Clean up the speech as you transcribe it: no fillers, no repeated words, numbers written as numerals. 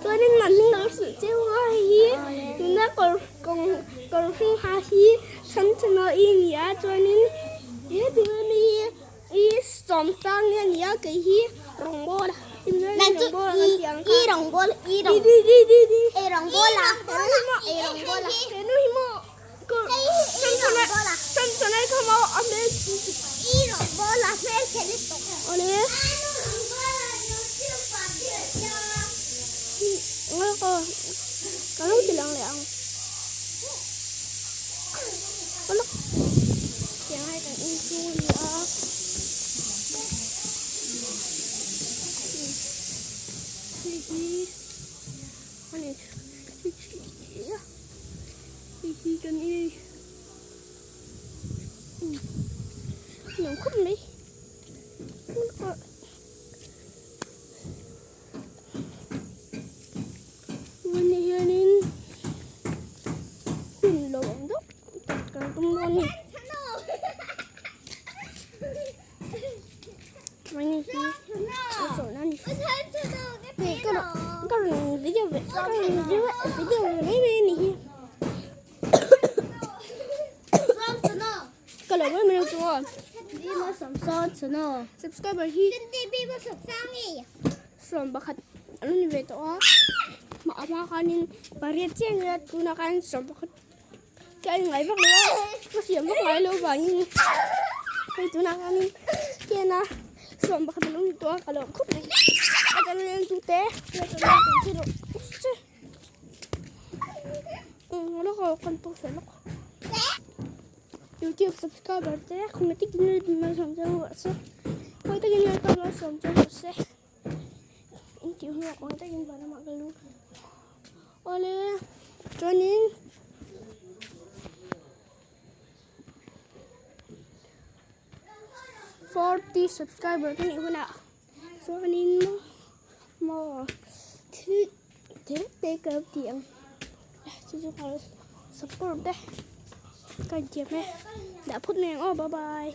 Chuanin a hming alo hrilh cheu a hei hi tuna kawr kawr hring ha hi Chhanchhana i ni a chuanin heti mi hi i Sawmsang a ni a kei hi rawngbawl rawngbawl an tih ang kha di di di di henu hi maw Chhanchhana kha maw a hmel awle ka lo ti lang leh ang tiang hai kan inchhung a ni a hei hi a ni hei hi kan i nuam khawp mai. Vawni hianin hun lo awm deuh tak kan tum dawn a ni. Vawni hi a zawhna a ni. Hei ka rawn ka rawn video ve ka rawn video video ve mai mai a ni hi. Ka lo mai mai lo chu aw. Subscriber hi 11 an ni ve tawh a a hma khanin pariat chiah ania tunah khan 11 ka en ngai vak lo a ka siam vak ngai lo vangin hei tunah khanin ken a 11 an ni tawh a ka lo khawp mai a channel en tu te YouTube subscriber te khawngaih takin malsawm che u rawh se khawi takin lalpa malsawm che u rawh se in tih hunah khawi takin van lamah ka lu awle chuanin 40 subscriber ka nih hunah chuanin maw thil thil te ka lo ti ang chu chu ka support te ka intiam e dah phawt mai ang aw bye bye.